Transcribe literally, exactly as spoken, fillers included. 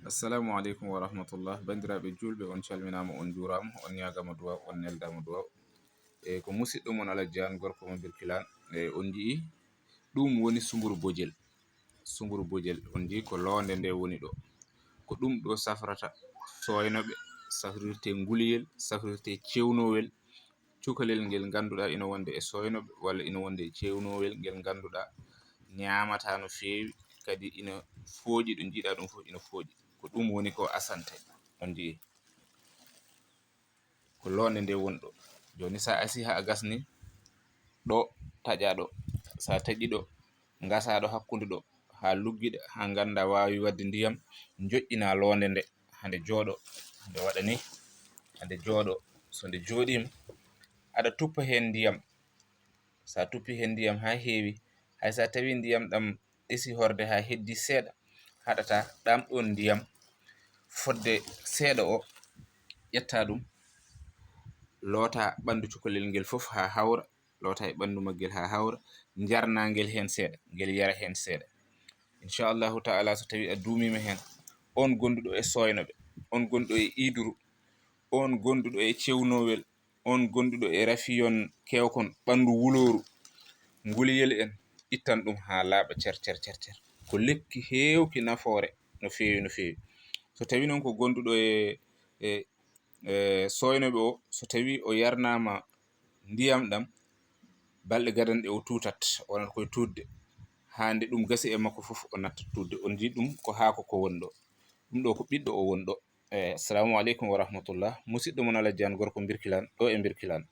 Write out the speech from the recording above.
Assalamu aleykum wa rahmatullah. Banndiraaɓe juulɓe, on calminaama, on njuuraama, on ñaagaama duwaaw, on neldaama duwaaw. E ko musiɗɗo mon Alhaji Aan, gorko mo Birkilaan. E on nji'i ɗum woni sumburu bojel. Sumburu bojel, on nji'i ko loonde nde woni ɗo. Ko ɗum ɗo safrata sooynoɓe, safrirte nguliyel, safrirte cewnowel, cukalel ngel ngannduɗaa ina wonde e sooynoɓe walla ina wonde e cewnowel ngel ngannduɗaa ñaamataa no feewi, kadi ina fooƴi, ɗo njiiɗaa ɗum fof ina fooƴi. Ko ɗum woni ko asante, on nji'i. Ko loonde nde woni ɗo. Jooni so a asii haa a gasni, ɗo taƴaa ɗo. So a taƴi ɗo, ngasaa ɗo hakkunde ɗo, haa luggiɗa, haa nganndaa waawi waɗde ndiyam, njoƴƴinaa loonde nde, haa nde jooɗo, nde waɗa ni, haa nde jooɗo. So nde jooɗiima, aɗa tuppa heen ndiyam. So a tuppi heen ndiyam haa heewi, hay so a tawii ndiyam ɗam esi horde haa heddi seeɗa, haɗataa ɗam ɗoon ndiyam fodde seeɗa o, ƴetta ɗum, loota ɓanndu cukalel ngel fof haa hawra, loota e ɓanndu maggel haa hawra, njarna ngel heen seeɗa, ngel yara heen seeɗa. Inchallahu taala, so tawii a duumiima heen, on gonduɗo e sooynoɓe, on gonduɗo e iiduru, on gonduɗo e cewnowel, on gonduɗo e rafiyon kewkon ɓanndu wulooru, nguliyel en, ittan ɗum haa laaɓa cer, cer, cer, cer. Ko lekki heewki nafoore no feewi, no feewi. So tawii noon ko gonduɗo e, e, e sooynoɓe o, so tawii o yarnaama ndiyam ɗam, balɗe gadanɗe o tuutat, o wonat koye tuutde. Haa nde ɗum gasi e makko fof, o nattat tuutde. On nji'i ɗum ko haako ko woni ɗo. Ɗum ɗo ko ɓiɗɗo o woni ɗo. E, assalamu aleykum wa rahmatullah. Musiɗɗo mon Alhaji Aan, gorko Birkilaan, ɗo e Birkilaan.